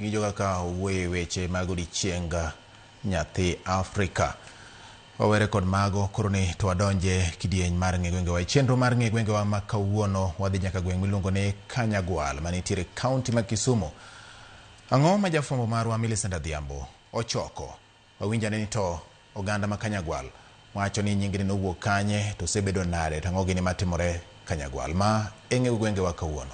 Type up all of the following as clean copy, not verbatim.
Ng'ijo kaka owuoyo e weche mag odiechieng nyathi Afrika. Wawere kod mago koro ni to wadonje kidieny mar ng'e gwengewa. E chenro mar ng'e gwengewa ma kawuono wadhi nyaka gweng' miluongo ni Kanyagwal manitiere kaunti ma Kisumu. Ang'o ma jafwambo marwa Millicent Adhiambo ochoko? Wawinj ane ni to oganda ma Kanyagwal wacho ni nyingni nowuok kanye to osebedo nade to ang'o gini matimore Kanyagwal. Ma e ng'e gwengewa kawuono.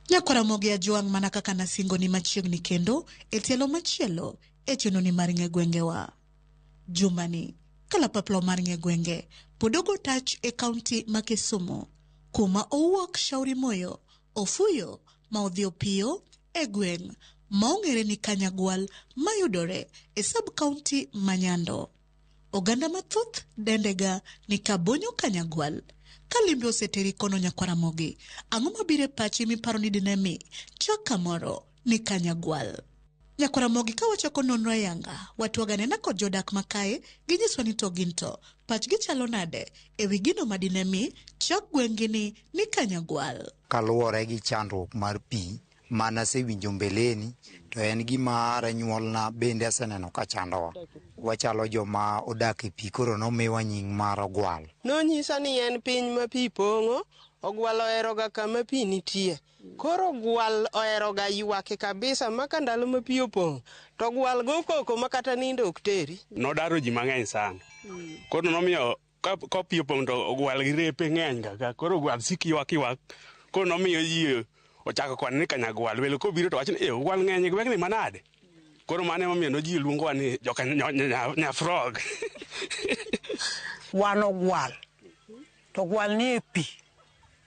Nyakwara Ramogi Ajwang' mana kaka nasingoni machiegni kendo e tielo machielo e chenroni mar ng'e gwengewa. Jumani, kalapapla mar ng'e gwenge pod ogo tach e kaunti ma Kisumu kuma owuok Shauri Moyo ofuyo ma odhi opiyo e gweng' ma ong'ere ni Kanyagwal mayudore e sub county ma Nyando. Oganda mathoth dendega ni Kabonyo Kanyagwal. Ka limbe oseteri kono nyakwar Ramogi, ang'o mabiro e pachi miparo ni dine mi chak kamoro ni Kanyagwal? Nyakwar Ramogi ka wachako nonro ayanga, watwago anena kod jodak makae ginyiswa ni to gin to pachgi chalo nade e wi gino ma dine mi chak gweng'gi ni ni Kanyagwal. Kaluwore gi chandruok mar pi manasewinjo mbeleni to en gima are nyuolna bende aseneno ka chandowa. Wachalo joma odak e pi koro nomiwa nying mar ogwal. Nonyisa ni en piny ma pi pong'o, ogwal oheroga kama pi nitie. Koro ogwal oheroga ywak kabisa ma ka ndalo ma pi opong' to ogwal go koko ma kata nindo ok teri. Nodaro ji mang'eny sana. Koro nomiyo ka pi opong' to ogwal gi repe ng'eny kaka koro ogwal sik ywak ywak. Koro nomiyo ji ochako kwane ni Kanyagwal. Welo kobiro to wacho ni eh ogwal ng'eny e gweng'ni manade. Koro mano emomiyo no ji luongowa ni joka nyafrog. Wan ogwal, to ogwal ni e pi.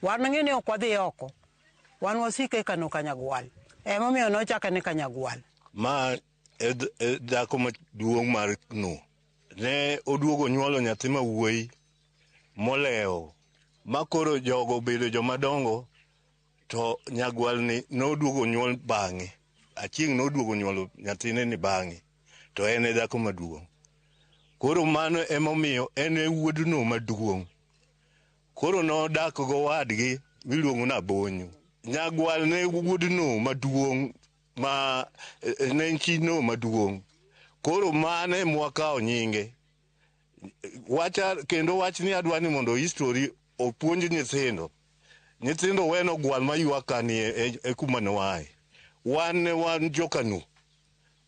Wan ng'e ni ok wadhi oko. Wan wasiko e kano Kanyagwal. Emomiyo nochake ni Kanyagwal. Ma e dhako maduong' mar no. Ne oduogo nyuolo nyathi ma wuoyi molewo ma koro jogo obedo joma dongo to nyagwal ni noduogo nyuol bang'e. Achieng' noduogo nyuolo nyathine ni bang'e to en e dhako maduong'. Koro mano emomiyo en e wuodno maduong'. Koro nodak gowadgi miluongo ni Abonyo. Nyagwal ne wuodno maduong' ma ne en chi no maduong'. Koro mano ema wakawo nyinge. Wacha kendo wach ni adwa ni mondo history opuonj nyithindo. Nyithindo weno ogwal maywak ka ni e kuma ne waaye. Wan ne wan jokanu.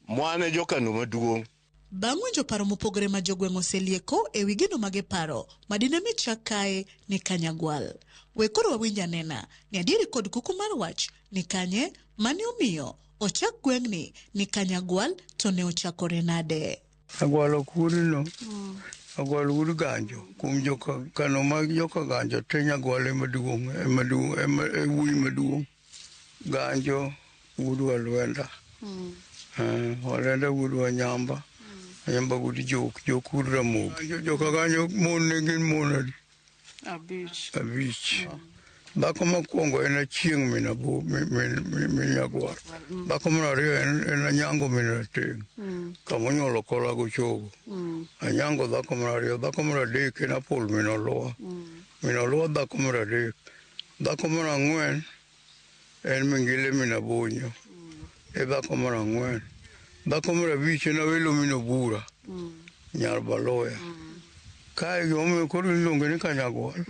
Wan e jokanu maduong'. Bang' winjo paro mopogore ma jogweng' oselieko e wi gino ma giparo ma dine mi chak kae ni Kanyagwal. We koro wawinj anena ni adieri kod kuku mar wach ni kanye mane omiyo ochak gweng'ni ni Kanyagwal to ne ochakore nade. Agwal ok wuod no. Agwal wuod Ganjo. Kuom joka kano mag joka Ganjo te Nyagwal ema duong' ema duong' ema e wuoyi maduong'. Ganjo wuod Walwenda. Walwenda wuod Wanyamba. Wanyamba wuod Jok, Jok wuod Ramogi. Joka Ganjo mon ne gin mon adi? Abich. Abich. Dhako mokwongo en Achieng' min Abo min Nyagwar. Dhako mar ariyo en Anyango min Rateng'. Kama onyuolo Kola gochogo. Anyango dhako mar ariyo. Dhako mar adek en Apol min Olwa. Min Olwa dhako mar adek. Dhako mar ang'wen en Mingile min Abonyo. E dhako mar ang'wen. Dhako mar abich en Awelo min Obura. Nyar Baloya. Kae gimomiyo koro iluonge ni Kanyagwal.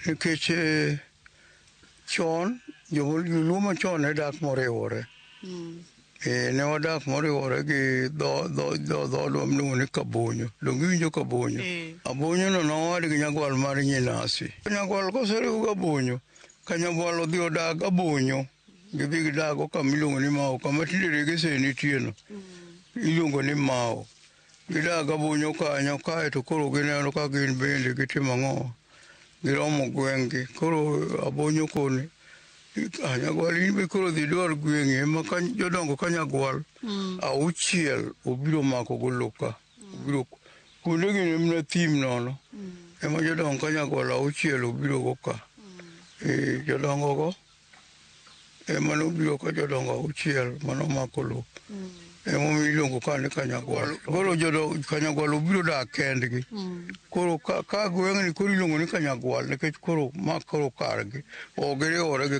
Nikech chon joluo machon ne dak moriwore. Ne wadak moriwore gi dhoodwa miluongo ni Kabonyo. Donge iwinjo Kabonyo? Abonyo no nowad gi Nyagwal mar Nyinasi. Nyagwal koseriw gabonyo, Kanyagwal odhi odag Abonyo. Gidhi gidago kama iluongo ni Mao, kama tinde Regese nitie no. Iluongo ni Mao. Gidak Abonyo kanyo kae to koro gineno ka gin bende gitimo ang'o? Giromo gweng'gi. Koro Abonyo koni Nyagwal in be koro dhi dwar gweng'i ema ka jodongo ka Nyagwal auchiel obiro mako go lo ka. Obiro kuonde gi ne mana thim nono. Ema jodongo ka Nyagwal auchiel obiro go ka. Jodongo go ema nobiro ka jodongo auchiel manomako lo. Emomiyo iluongo ka ni Kanyagwal. Koro jodo Kanyagwal obiro dak kendgi. Koro ka gweng'ni koro iluongo ni Kanyagwal nikech koro ma koro kargi. Ok giriwore gi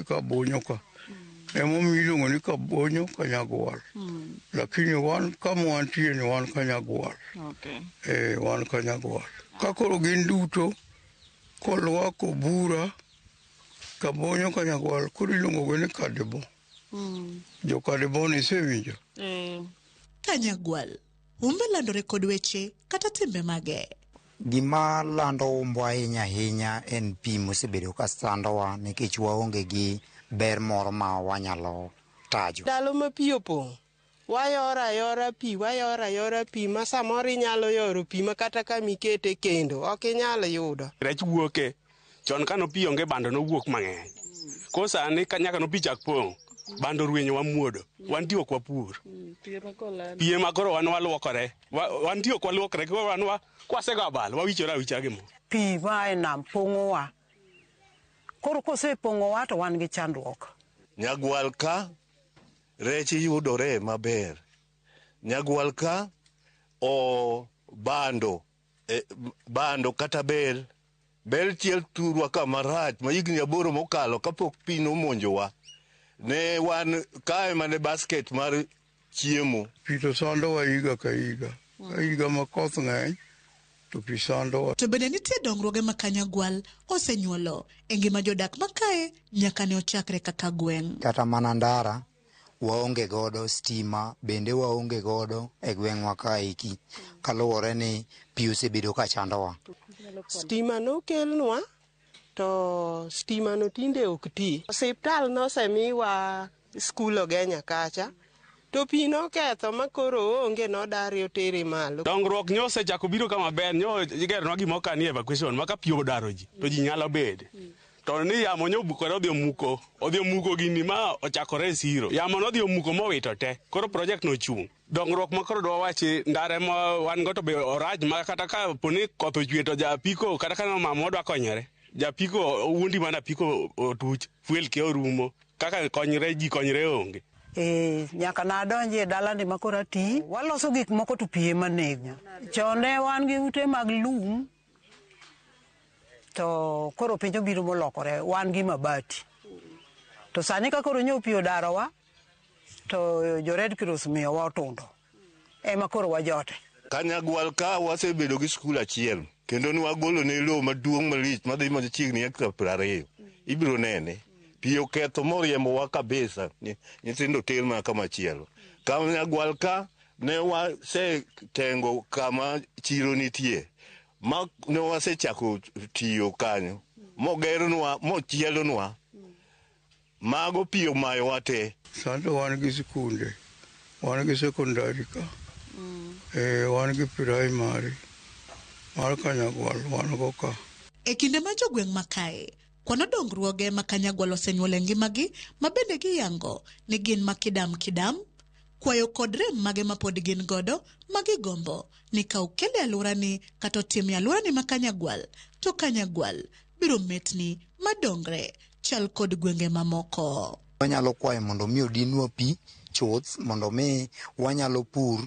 Kabonyo ka. Emomiyo iluongo ni Kabonyo Kanyagwal. Lakini wan kama wantie ni wan Kanyagwal. Okay. Wan Kanyagwal. Ka koro gin duto kolwako bura Kabonyo Kanyagwal koro iluongo gi ni Kadibo. Jo Kadibo ni isewinjo? Kanyagwal, humbe landore kod weche kata timbe mage. Gima lando umbwa ahinya ahinya en pi mosebedo ka sandowa nikech waonge gi ber moro ma wanyalo tajo. Ndalo ma pi opong', wayoro ayora pi, wayoro ayora pi ma samoro inyalo yoro pi ma kata kama ikete kendo ok inyal yudo. Rech wuoke, chon kano pi onge bando nowuok mang'eny. Koro sani nyaka no pi chak pong', bando rwenyo wamuodo, wantie ok wapur. Pie ma koro wan waluokore, wantie ok waluokre, koro wan kwasego abal, wawichore awicha gi mo. Pi ma e nam pong'owa. Koro kosepong'owa to wan gi chandruok. Nyagwal ka rech yudore maber. Nyagwal ka o bando, bando kata bel. Bel chiel turwa ka marach ma higni 8 mokalo kapok pi nomonjowa. Ne wan kae mane basket mar chiemo. Pi to sandowa higa ka higa. Ka higa ma koth ng'eny to pi sandowa. To bende nitie dongruoge ma Kanyagwal osenyuolo e ngima jodak makae nyaka ne ochakre kaka gweng'. Kata mana ndara waonge godo, stima bende waonge godo e gweng'wa kaeki kaluwore ni pi osebedo ka chandowa. Stima nokelnwa to stima no tinde ok ti. Osiptal nosemiwa skul Ogenya kacha to pi noketho ma koro onge nodari otere malo. Dongruok nyo osechako biro kama ber, nyo igeronwa gimoro ka ni evacuation ma ka pi odaro ji to ji nyalo bede. To ni yamo nyo obukore odhi omuko gini ma ochakore e siro. Yamo nodhi omuko mowito te, koro project no ochung'. Dongruok ma koro dwa wachi ndare ma wan go to be orach ma kata ka poni koth ochwe to japiko kata ka mama odwa konyore. Japiko owuondi mana apiko otuch, fuel ke orumo, kaka konyre ji konyre onge. Nyaka nadonji e dalani ma koro ati, waloso gik moko to pi ema nego. Chon ne wan gi ute mag lum, to koro piny obiro molokore, wan gi mabati. To sani ka koro nyo pi odarowa, to jo Red Cross miyowa otundo. Ema koro wajote. Kanyagwal ka wasebedo gi skul achiel, kendo ne wagolo ne lowo maduong' malich madhi machiegni hekta 20. Ibiro nene. Pi oketho moriembowa kabisa, nyithindo ter mana kama chielo. Kanyagwal ka ne wasetengo kama chiro nitie, ma ne wasechako tiyo kanyo, mogernwa, mochielonwa, mago pi omayowa te. Sani to wan gi sikunde, wan gi sekondari ka, wan gi primary mar Kanyagwal wan go ka. E kinde ma jogweng' makae kwano dongruoge ma Kanyagwal osenyuolo e ngimagi ma bende giyango ni gin ma kidam kidam, kwayo kod rem mage ma pod gin godo ma gigombo ni ka okel e alworani kata otim e alworani ma Kanyagwal, to Kanyagwal biro metni madongre chal kod gwenge mamoko. Wanyalo kwayo mondo mi odinwa pi chuth mondo mi wanyalo pur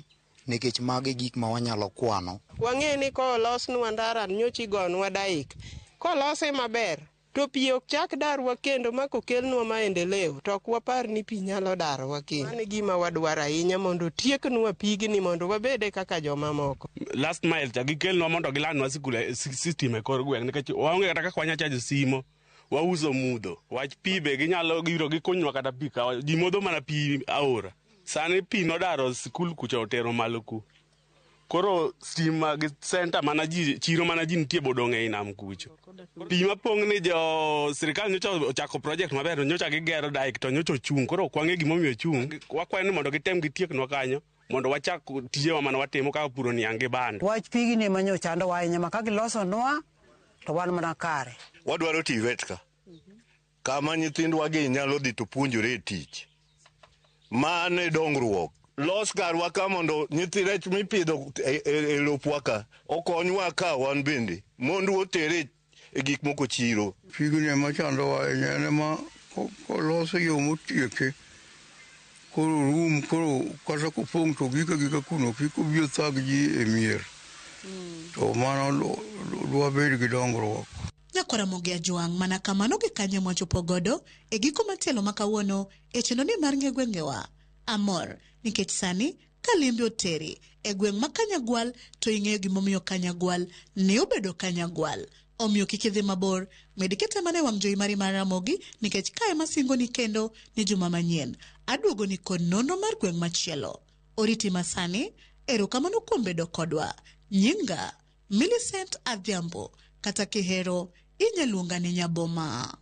nikech magi gik ma wanyalo kwano. Wang'e ni kolosnwa ndara nyocha igonwa daik. Kolose maber to pi ok chak darwa kendo ma kokelnwa maendeleo to ok wapar ni pi nyalo darowa kendo. Mano e gima wadwaro ahinya mondo otieknwa pigni mondo wabede kaka jomamoko. Last mile cha gikelnwa mondo gilandnwa sikul system e kor gweng' nikech waonge kata kaka wanyalo chajo simo, wauso mudho. Wach pi be ginyalo biro gikunywa kata pi ka ji modho mana pi aora. Sani pi nodaro sikul kucha otero malo ku. Koro stima gi center mana ji chiro mana ji nitie bodong' ei nam kucho. Pi mapong' ni jo sirikal nyocha ochako project maber nyocha gigero dike to nyocha ochung'. Koro ok wang'e gimomiyo ochung'. Wakwayo ni mondo gitem gitieknwa kanyo mondo wachak tijewa mane watimo kaka puro niang' gi bando. Wach pigni ema nyo chandowa ahinya ma ka gilosonwa to wan mana kare. Wadwaro TVET ka. Kama nyithindwa gi nyalo dhi to puonjore e tich. Mano e dongruok. Los karwa ka mondo nyithi rech mipidho e lopwa ka okonywa ka wan bende mondo otere e gik moko chiro. Pigni ema chandowa ahinya, en ema kolos yo motieke Koro rum koro kata kopong' to gik agika kuno kik obi othag ji e mier. To mano dwabed gi dongruok. Nyakwara Mogi Ajwang' mana kamano gi kanyo mwachopo godo e giko matielo ma kawuono e chenro ni mar ng'e gwengewa. Amor nikech sani ka limbe oteri e gweng' ma Kanyagwal to ing'eyo gimomiyo Kanyagwal ne obedo Kanyagwal. Omiyo kik idhi mabor, med kete mana e wang' jowi mari mar Ramogi nikech kae masingoni kendo ni juma manyien. Aduogoni kod nonro mar gweng' machielo. Oriti masani, erokamano kuom bedo kodwa. Nyinga, Millicent Adhiambo, kata kihero, inya luonga ni Nyaboma.